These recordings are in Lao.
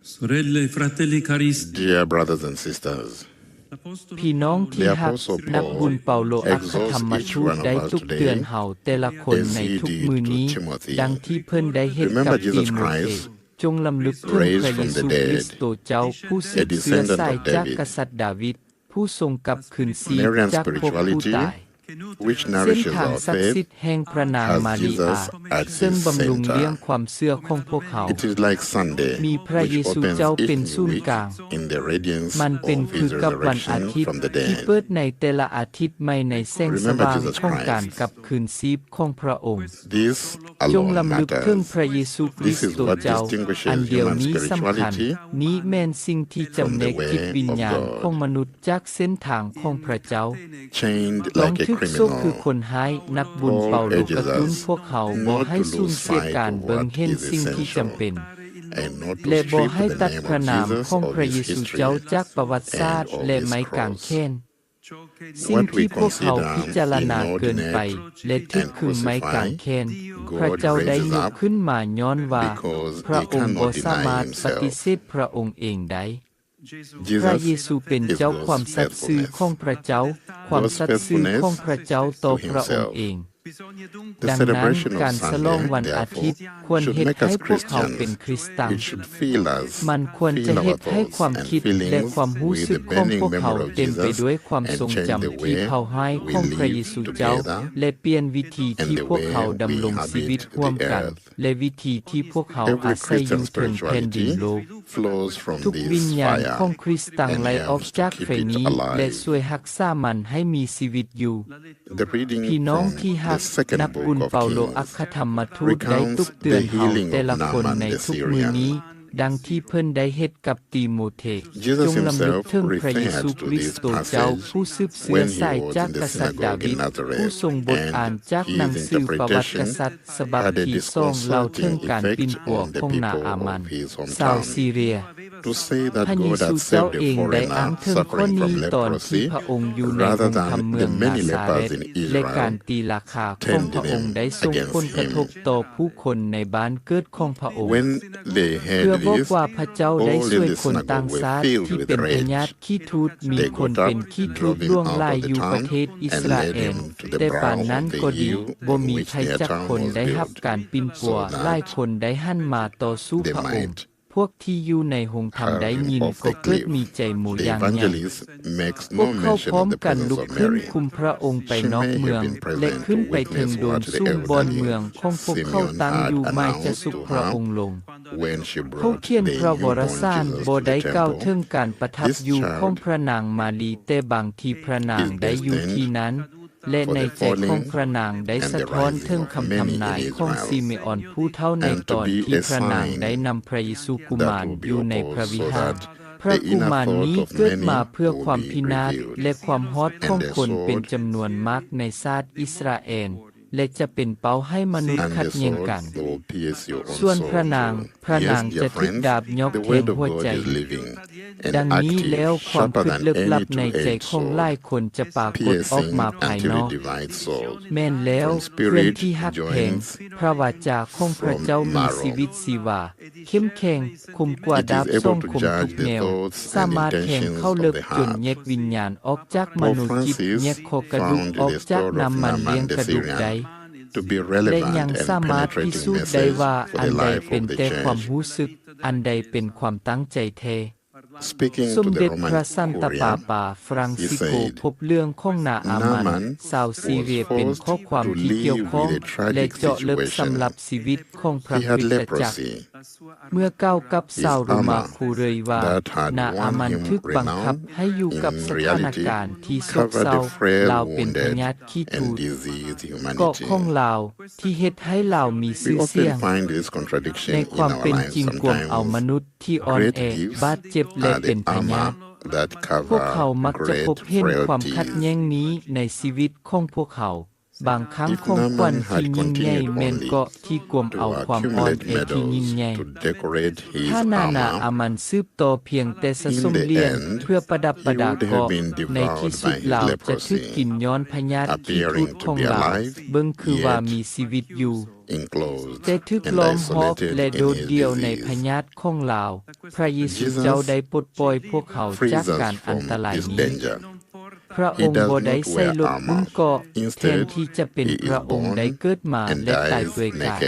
Sorelle, fratelli cari, Dear brothers and sisters, ພີ່ນ້ອງທີ່ຮັກ, ນັກບຸນເປົາໂລອັກຄະທຳມະທູດໄດ້ຕຸກເຕືອນເຮົາແຕ່ລະຄົນໃນທຸກມື້ນີ້, ດັ່ງທີ່ເພິ່ນໄດ້ເຮັດກັບຕີໂມເທ. ຈົ່ງລຳລຶກເຖິງພຣະເຢຊູຄຣິສໂຕເຈົ້າ, ຜູ້ສືບເຊື້ອສາຍຈາກກະສັດດາວິດ, ຜູ້ຊົງກັບຄືນຊີບຈາກພວກຜູ້ຕາຍ. ເສັ້ນທາງສັກສິດແຫ່ງພຣະນາງມາຣີອາ ເຊິ່ງບຳລຸງລ້ຽງຄວາມເຊື່ອຂອງພວກເຮົາ. ມີພຣະເຢຊູເຈົ້າເປັນສູນກາງ. ມັນເປັນຄືກັບວັນອາທິດທີ່ເປີດໃນແຕ່ລະອາທິດໃໝ່ໃນແສງສະຫວ່າງຂອງການກັບຄືນຊີບຂອງພຣະອົງ. ຈົ່ງລຳລຶກເຖິງພຣະເຢຊູຄຣິສໂຕເຈົ້າ. ອັນດຽວນີ້ສຳຄັນ. ນີ້ແມ່ນສິ່ງທີ່ຈຳແນກຈິດວິນຍານຂອງມະນຸດຈາກເສັ້ນທາງຂອງພຣະເຈົ້າ. ລອງຖືກໂຊກຄືຄົນຮ້າຍ. ນັກບຸນເປົາໂລກະຕຸ້ນພວກເຮົາບໍ່ໃຫ້ສູນເສຍການເບິ່ງເຫັນສິ່ງທີ່ຈຳເປັນ ແລະ ບໍ່ໃຫ້ຕັດພຣະນາມຂອງພຣະເຢຊູເຈົ້າຈາກປະຫວັດສາດ ແລະ ໄມ້ກາງແຂນ. ສິ່ງທີ່ພວກເຮົາພິຈາລະນາເກີນໄປ ແລະ ຖືກຂຶງໄມ້ກາງແຂນ, ພຣະເຈົ້າໄດ້ຍົກຂຶ້ນມາຍ້ອນວ່າພຣະອົງບໍ່ສາມາດປະຕິເສດພຣະອົງເອງໄດ້. ພຣະເຢຊູເປັນເຈົ້າຄວາມສັດຊື່ຂອງພຣະເຈົ້າ, ຄວາມສັດຊື່ຂອງພຣະເຈົ້າຕໍ່ພຣະອົງເອງ. ດັ່ງນັ້ນ, ການສະຫຼອງວັນອາທິດຄວນເຮັດໃຫ້ພວກເຮົາເປັນຄຣິສຕຽນ. ມັນຄວນຈະເຮັດໃຫ້ຄວາມຄິດ ແລະ ຄວາມຮູ້ສຶກຂອງພວກເຮົາເຕັມໄປດ້ວຍຄວາມຊົງຈຳທີ່ເຜົາຮ້າຍຂອງພຣະເຢຊູເຈົ້າ ແລະ ປ່ຽນວິທີທີ່ພວກເຮົາດຳລົງຊີວິດຮ່ວມກັນ ແລະ ວິທີທີ່ພວກເຮົາອາໄສຢູ່ເທິງແຜ່ນດິນໂລກ. ທຸກວິນຍານຂອງຄຣິສຕ໌ໄຫຼອອກຈາກໄຟນີ້ ແລະ ຊ່ວຍຮັກສາມັນໃຫ້ມີຊີວິດຢູ່. ພີ່ນ້ອງທີ່ຮັກ, ນັກບຸນເປົາໂລອັກຄະທຳມະທູດໄດ້ຕຸກເຕືອນເຮົາແຕ່ລະຄົນໃນທຸກມື້ນີ້, ດັ່ງທີ່ເພິ່ນໄດ້ເຮັດກັບຕີໂມເທ. ຈົ່ງລຳລຶກເຖິງພຣະເຢຊູຄຣິສໂຕເຈົ້າ, ຜູ້ສືບເຊື້ອສາຍຈາກກະສັດດາວິດ, ຜູ້ຊົງບົດອ່ານຈາກໜັງສືປະຫວັດກະສັດສະບັບທີສອງ ເລົ່າເຖິງການປິ່ນປົວຂອງນາອາມັນ ຊາວຊີເຣຍ. ພຣະເຢຊູເຈົ້າເອງໄດ້ອ້າງເຖິງຂໍ້ນີ້ຕອນທີ່ພຣະອົງຢູ່ໃນໂຮງທຳເມືອງນາຊາເຣດ ແລະ ການຕີລາຄາຂອງພຣະອົງໄດ້ສົ່ງຜົນກະທົບຕໍ່ຜູ້ຄົນໃນບ້ານເກີດຂອງພຣະອົງ ເພື່ອບອກວ່າພຣະເຈົ້າໄດ້ຊ່ວຍຄົນຕ່າງຊາດທີ່ເປັນພະຍາດຂີ້ທູດ. ມີຄົນເປັນຂີ້ທູດຫຼວງຫຼາຍຢູ່ປະເທດອິດສະຣາແອນ, ແຕ່ປານນັ້ນກໍດີ, ບໍ່ມີໃຜຈັກຄົນໄດ້ຮັບການປິ່ນປົວ, ຫຼາຍຄົນໄດ້ຫັນມາຕໍ່ສູ້ພຣະອົງ. ພວກທີ່ຢູ່ໃນໂຮງທຳໄດ້ຍິນກໍເກີດມີໃຈໂມຢ່າງໃຫຍ່. ພວກເຂົາພ້ອມກັນລຸກຂຶ້ນຄຸມພຣະອົງໄປນອກເມືອງ ແລະ ຂຶ້ນໄປເທິງໂດນສູງບ່ອນເມືອງຂອງພວກເຂົາຕັ້ງຢູ່ ໝາຍຈະຊຸກພຣະອົງລົງ. ເຂົາຂຽນພຣະວາລະສານບໍ່ໄດ້ກ່າວເຖິງການປະທັບຢູ່ຂອງພຣະນາງມາຣີ, ແຕ່ບາງທີພຣະນາງໄດ້ຢູ່ທີ່ນັ້ນ. ແລະ ໃນໃຈຂອງພຣະນາງໄດ້ສະທ້ອນເຖິງຄຳທຳນາຍຂອງຊີເມອອນຜູ້ເຖົ້າໃນຕອນທີ່ພຣະນາງໄດ້ນຳພຣະເຢຊູກຸມານຢູ່ໃນພຣະວິຫານ. ພຣະກຸມານນີ້ເກີດມາເພື່ອຄວາມພິນາດ ແລະ ຄວາມຮອດຂອງຄົນເປັນຈຳນວນມາກໃນຊາດອິດສະຣາແອນ ແລະ ຈະເປັນເປົ້າໃຫ້ມະນຸດຂັດແຍ່ງກັນ. ສ່ວນພຣະນາງ, ພຣະນາງຈະຖືກດາບຫຍອກແທງຫົວໃຈ. ດັ່ງນີ້ແລ້ວ, ຄວາມຄິດເລິກລັບໃນໃຈຂອງຫຼາຍຄົນຈະປາກົດອອກມາພາຍນອກ. ແມ່ນແລ້ວ, ເພື່ອນທີ່ຮັກແພງ, ພຣະວາຈາຂອງພຣະເຈົ້າມີຊີວິດຊີວາ, ເຂັ້ມແຂງ, ຄົມກວ່າດາບສອງຄົມທຸກແນວ, ສາມາດແທງເຂົ້າເລິກຈົນແຍກວິນຍານອອກຈາກມະໂນຈິດ, ແຍກຂໍ້ກະດູກອອກຈາກນ້ຳມັນລ້ຽງກະດູກໄດ້. ແລະ ຍັງສາມາດພິສູດໄດ້ວ່າອັນໃດເປັນແຕ່ຄວາມຮູ້ສຶກ, ອັນໃດເປັນຄວາມຕັ້ງໃຈແທ້. ສົມເດັດພຣະສັນຕະປາປາຟຣາງຊິໂກພົບເລື່ອງຂອງນາອາມັນ ຊາວຊີເຣຍ ເປັນຂໍ້ຄວາມທີ່ກ່ຽວຂ້ອງ ແລະ ເຈາະເລິກສຳລັບຊີວິດຂອງພຣະຄຣິສຕະຈັກ. ເມື່ອກ່າວກັບຊາວໂຣມາຄູ່ເລີຍວ່າ ນາອາມັນຖືກບັງຄັບໃຫ້ຢູ່ກັບສະຖານະການທີ່ໂສກເສົ້າ, ລາວເປັນພະຍາດຂີ້ທູດ, ເກາະຂອງລາວທີ່ເຮັດໃຫ້ລາວມີຊື່ສຽງ. ໃນຄວາມເປັນຈິງ ກວມເອົາມະນຸດທີ່ອ່ອນແອ, ບາດເຈັບ ແລະ ເປັນພະຍາດ. ພວກເຂົາມັກຈະພົບເຫັນຄວາມຂັດແຍ່ງນີ້ໃນຊີວິດຂອງພວກເຂົາ. ບາງຄັ້ງຂອງຂວັນທີ່ຍິ່ງໃຫຍ່ແມ່ນເກາະທີ່ກວມເອົາຄວາມອ່ອນແອທີ່ຍິ່ງໃຫຍ່. ຖ້ານານາອາມັນສືບຕໍ່ພຽງແຕ່ສະສົມຫຼຽນເພື່ອປະດັບປະດາເກາະ, ໃນທີ່ສຸດລາວຈະຖືກກິນຍ້ອນພະຍາດຂີ້ທູດຂອງລາວ, ເບິ່ງຄືວ່າມີຊີວິດຢູ່. ແຕ່ຖືກລ້ອມຮອບ ແລະ ໂດດດ່ຽວໃນພະຍາດຂອງລາວ, ພະເຢຊູເຈົ້າໄດ້ປົດປ່ອຍພວກເຮົາຈາກການອັນຕະລາຍນີ້. ພະອົງບໍ່ໄດ້ໃສ່ລົດບຸ້ງເກາະ, ແທນທີ່ຈະເປັນພະອົງໄດ້ເກີດມາ ແລະ ຕາຍເປືອຍກາຍ.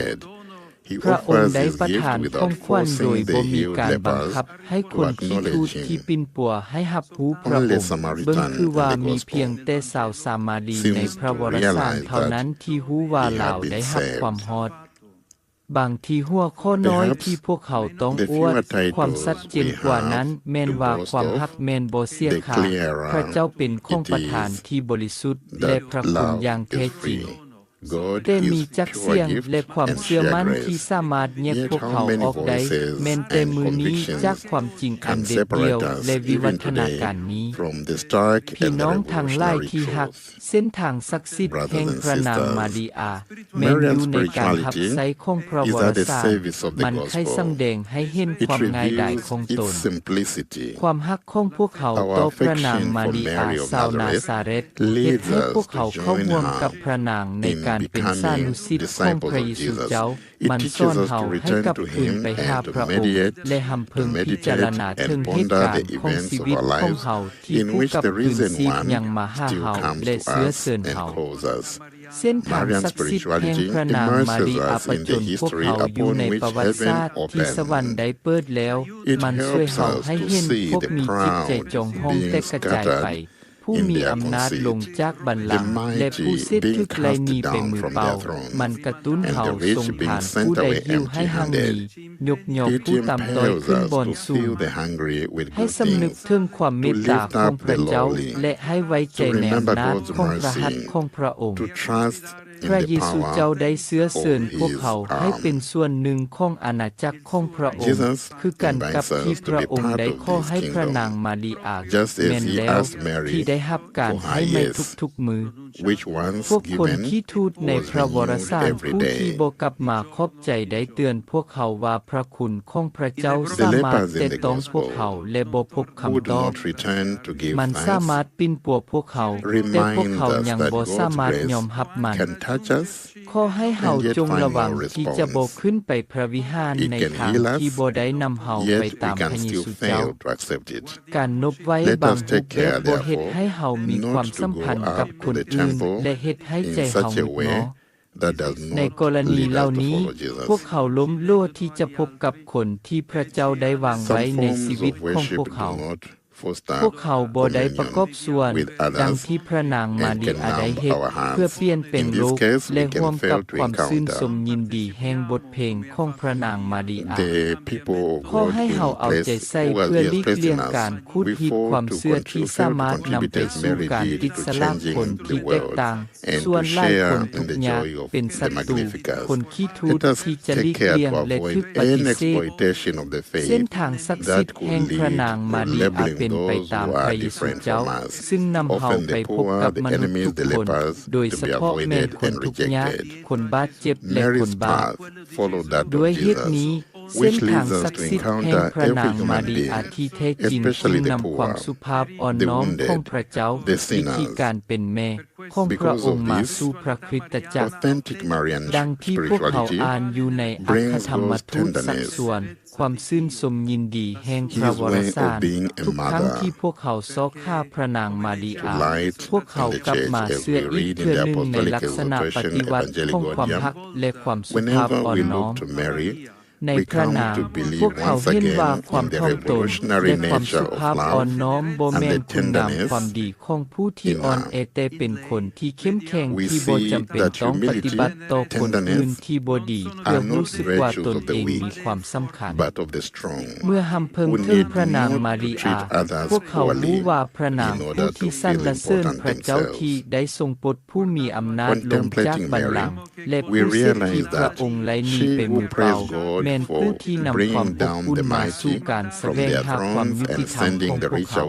ພະອົງໄດ້ປະທານຂອງຂວັນໂດຍບໍ່ມີການບັງຄັບໃຫ້ຄົນຂີ້ທູດທີ່ປິ່ນປົວໃຫ້ຮັບຮູ້ພະອົງ. ເບິ່ງຄືວ່າມີພຽງແຕ່ຊາວສາມາຣີໃນພະວະລະສານເທົ່ານັ້ນທີ່ຮູ້ວ່າລາວໄດ້ຮັບຄວາມຮອດ. ບາງທີຫົວຂໍ້ນ້ອຍທີ່ພວກເຮົາຕ້ອງອວດຄວາມຊັດເຈນກວ່ານັ້ນແມ່ນວ່າຄວາມຮັກແມ່ນບໍ່ເສຍຄ່າ. ພະເຈົ້າເປັນຂອງປະທານທີ່ບໍລິສຸດ ແລະ ພະຄຸນຢ່າງແທ້ຈິງ. ແຕ່ມີຈັກສຽງ ແລະ ຄວາມເຊື່ອໝັ້ນທີ່ສາມາດແຍກພວກເຮົາອອກໄດ້ ແມ່ນແຕ່ມື້ນີ້ຈາກຄວາມຈິງອັນເດັດດ່ຽວ ແລະ ວິວັດທະນາການນີ້. ພີ່ນ້ອງທັງຫຼາຍທີ່ຮັກ, ເສັ້ນທາງສັກສິດແຫ່ງພະນາງມາລິອາ ແມ່ນຢູ່ໃນການຮັບໃຊ້ຂອງພະວະລະສານ. ມັນໄຂສຳແດງໃຫ້ເຫັນຄວາມງ່າຍດາຍຂອງຕົນ. ຄວາມຮັກຂອງພວກເຮົາຕໍ່ພະນາງມາລິອາຊາວນາຊາເຣດ ເຮັດໃຫ້ພວກເຮົາເຂົ້າຮ່ວມກັບພະນາງໃນການເປັນສານຸສິດຂອງພະເຢຊູເຈົ້າ. ມັນສອນເຮົາໃຫ້ກັບຄືນໄປຫາພະອົງ ແລະ ຮຳເພິງພິຈາລະນາເຖິງເຫດການຂອງຊີວິດຂອງເຮົາທີ່ຜູ້ກັບຄືນຊີບຍັງມາຫາເຮົາ ແລະ ເຊື້ອເຊີນເຮົາ. ເສັ້ນທາງສັກສິດແຫ່ງພະນາງມາຣິອາປະຈົນພວກເຮົາຢູ່ໃນປະຫວັດສາດທີ່ສະຫວັນໄດ້ເປີດແລ້ວ. ມັນຊ່ວຍເຮົາໃຫ້ເຫັນພວກມີຈິດໃຈຈອງຫ້ອງແຕກກະຈາຍໄປ, ຜູ້ມີອຳນາດລົງຈາກບັນລັງ ແລະ ຜູ້ເສດຖືກໄລ່ໜີໄປມືເປົ່າ. ມັນກະຕຸ້ນເຮົາສົ່ງຜ່ານຜູ້ໃດຫິວໃຫ້ຮັ່ງມີ, ຍົກຍໍຜູ້ຕ່ຳຕ້ອຍຂຶ້ນບ່ອນສູງ, ໃຫ້ສຳນຶກເຖິງຄວາມເມດຕາຂອງພະເຈົ້າ ແລະ ໃຫ້ໄວ້ໃຈໃນອຳນາດຂອງພະຫັດຂອງພະອົງ. ພະເຢຊູເຈົ້າໄດ້ເຊື້ອເຊີນພວກເຮົາໃຫ້ເປັນສ່ວນໜຶ່ງຂອງອານາຈັກຂອງພະອົງ, ຄືກັນກັບທີ່ພະອົງໄດ້ຂໍໃຫ້ພະນາງມາລິອາ. ແມ່ນແລ້ວ, ທີ່ໄດ້ຮັບການໃຫ້ໃໝ່ທຸກໆມື້. ພວກຄົນຂີ້ທູດໃນພະວໍລະສານຜູ້ທີ່ບໍ່ກັບມາຂອບໃຈໄດ້ເຕືອນພວກເຮົາວ່າພະຄຸນຂອງພະເຈົ້າສາມາດແຕະຕ້ອງພວກເຮົາ ແລະ ບໍ່ພົບຄຳຕອບ. ມັນສາມາດປິ່ນປົວພວກເຮົາ, ແຕ່ພວກເຮົາຍັງບໍ່ສາມາດຍອມຮັບມັນ. ຂໍໃຫ້ເຮົາຈົ່ງລະວັງທີ່ຈະບໍ່ຂຶ້ນໄປພະວິຫານໃນທາງທີ່ບໍ່ໄດ້ນຳເຮົາໄປຕາມພະເຢຊູເຈົ້າ. ການນົບໄຫວ້ບາງຮູບແບບບໍ່ເຮັດໃຫ້ເຮົາມີຄວາມສຳພັນກັບຄົນອື່ນ ແລະ ເຮັດໃຫ້ໃຈເຮົາໝຸດໝໍ. ໃນກໍລະນີເຫຼົ່ານີ້, ພວກເຮົາລົ້ມຫຼວດທີ່ຈະພົບກັບຄົນທີ່ພະເຈົ້າໄດ້ວາງໄວ້ໃນຊີວິດຂອງພວກເຮົາ. ພວກເຮົາບໍ່ໄດ້ປະກອບສ່ວນ ດັ່ງທີ່ພະນາງມາຣິອາໄດ້ເຮັດ ເພື່ອປ່ຽນແປງໂລກ ແລະ ຮ່ວມກັບຄວາມຊື່ນຊົມຍິນດີແຫ່ງບົດເພງຂອງພະນາງມາຣິອາ. ຂໍໃຫ້ເຮົາເອົາໃຈໃສ່ເພື່ອຫຼີກລ່ຽງການຂູດຮີດຄວາມເຊື່ອທີ່ສາມາດນຳໄປສູ່ການຕິດສະຫຼາກຄົນທີ່ແຕກຕ່າງ. ສ່ວນຫຼາຍຄົນທຸກຍາກເປັນສັດຕູ, ຄົນຂີ້ທູດທີ່ຈະຫຼີກລ່ຽງ ແລະ ຖືກປະຕິເສດ. ເສັ້ນທາງສັກສິດແຫ່ງພະນາງມາຣິອາເປັນໄປຕາມພະເຢຊູເຈົ້າ, ຊຶ່ງນຳເຮົາໄປພົບກັບມະນຸດທຸກຄົນ, ໂດຍສະເພາະແມ່ນຄົນທຸກຍາກ, ຄົນບາດເຈັບ ແລະ ຄົນບາບ. ດ້ວຍເຫດນີ້, ເສັ້ນທາງສັກສິດແຫ່ງພະນາງມາຣິອາທີ່ແທ້ຈິງຈຶ່ງນຳຄວາມສຸພາບອ່ອນນ້ອມຂອງພະເຈົ້າ, ວິທີການເປັນແມ່ ຂອງພະອົງມາສູ່ພະຄຣິສຕະຈັກ. ດັ່ງທີ່ພວກເຮົາອ່ານຢູ່ໃນອັກຄະທຳມະທູດຊັກຊວນຄວາມຊື່ນຊົມຍິນດີແຫ່ງພະວໍລະສານ, ທຸກຄັ້ງທີ່ພວກເຮົາຊອກຫາພະນາງມາຣິອາ, ພວກເຮົາກັບມາເຊື່ອອີກເທື່ອໜຶ່ງໃນລັກສະນະປະຕິວັດຂອງຄວາມຮັກ ແລະ ຄວາມສຸພາບອ່ອນນ້ອມ. ໃນພະນາງ, ພວກເຮົາເຫັນວ່າຄວາມຖ່ອມຕົນ ແລະ ຄວາມສຸພາບອ່ອນນ້ອມບໍ່ແມ່ນຄຸນງາມຄວາມດີຂອງຜູ້ທີ່ອ່ອນແອ, ແຕ່ເປັນຄົນທີ່ເຂັ້ມແຂງທີ່ບໍ່ຈຳເປັນຕ້ອງປະຕິບັດຕໍ່ຄົນອື່ນທີ່ບໍ່ດີ ເພື່ອຮູ້ສຶກວ່າຕົນເອງມີຄວາມສຳຄັນ. ເມື່ອຮຳເພິງເຖິງພະນາງມາຣິອາ, ພວກເຮົາຮູ້ວ່າພະນາງຜູ້ທີ່ສັນລະເສີນພະເຈົ້າທີ່ໄດ້ຊົງປົດຜູ້ມີອຳນາດລົງຈາກບັນລັງ ແລະ ຜູ້ເສດທີ່ພະອົງໄລ່ໜີໄປມືເປົ່າ, ແມ່ນຜູ້ທີ່ນຳຄວາມອົບອຸ່ນມາສູ່ການສະແຫວງຫາຄວາມຍຸຕິທຳຂອງພວກເຮົາ.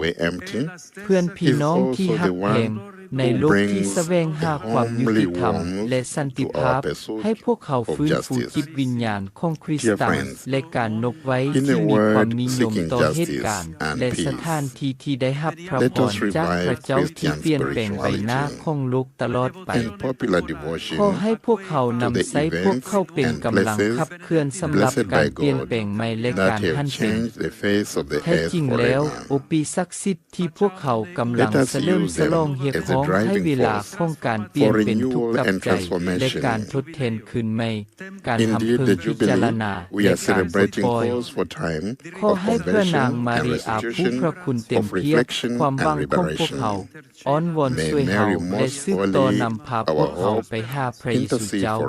ເພື່ອນພີ່ນ້ອງທີ່ຮັກແພງ, ໃນໂລກທີ່ສະແຫວງຫາຄວາມຍຸຕິທຳ ແລະ ສັນຕິພາບ, ໃຫ້ພວກເຮົາຟື້ນຟູຈິດວິນຍານຂອງຄຣິສຕານ ແລະ ການນົບໄຫວ້ທີ່ມີຄວາມນິຍົມຕໍ່ເຫດການ ແລະ ສະຖານທີ່ທີ່ໄດ້ຮັບພະພອນຈາກພະເຈົ້າທີ່ປ່ຽນແປງໃບໜ້າຂອງໂລກຕະຫຼອດໄປ. ຂໍໃຫ້ພວກເຮົານຳໃຊ້ພວກເຂົາເປັນກຳລັງຂັບເຄື່ອນສຳລັບການປ່ຽນແປງໃໝ່ ແລະ ການຫັນເປັນ. ແທ້ຈິງແລ້ວ, ໂອປີສັກສິດ ທີ່ພວກເຮົາກຳລັງສະເຫຼີມສະຫຼອງຮຽກຮ້ອງໃຫ້ເວລາຂອງການປ່ຽນເປັນທຸກກັບໃຈ ແລະ ການທົດແທນຄືນໃໝ່, ການທຳເພິ່ງພິຈາລະນາ ແລະ ການປົດປ່ອຍ. ຂໍໃຫ້ພະນາງມາຣີອາຜູ້ພະຄຸນເຕັມພຽບຄວາມຫວັງຂອງພວກເຮົາ, ອ້ອນວອນຊ່ວຍເຮົາ ແລະ ສືບຕໍ່ນຳພາພວກເຮົາໄປຫາພະເຢຊູເຈົ້າ.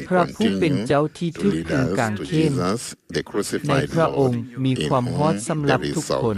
ພະຜູ້ເປັນເຈົ້າທີ່ຖືກຂຶງກາງເຂນ. ໃນພະອົງມີຄວາມຮອດສຳລັບທຸກຄົນ.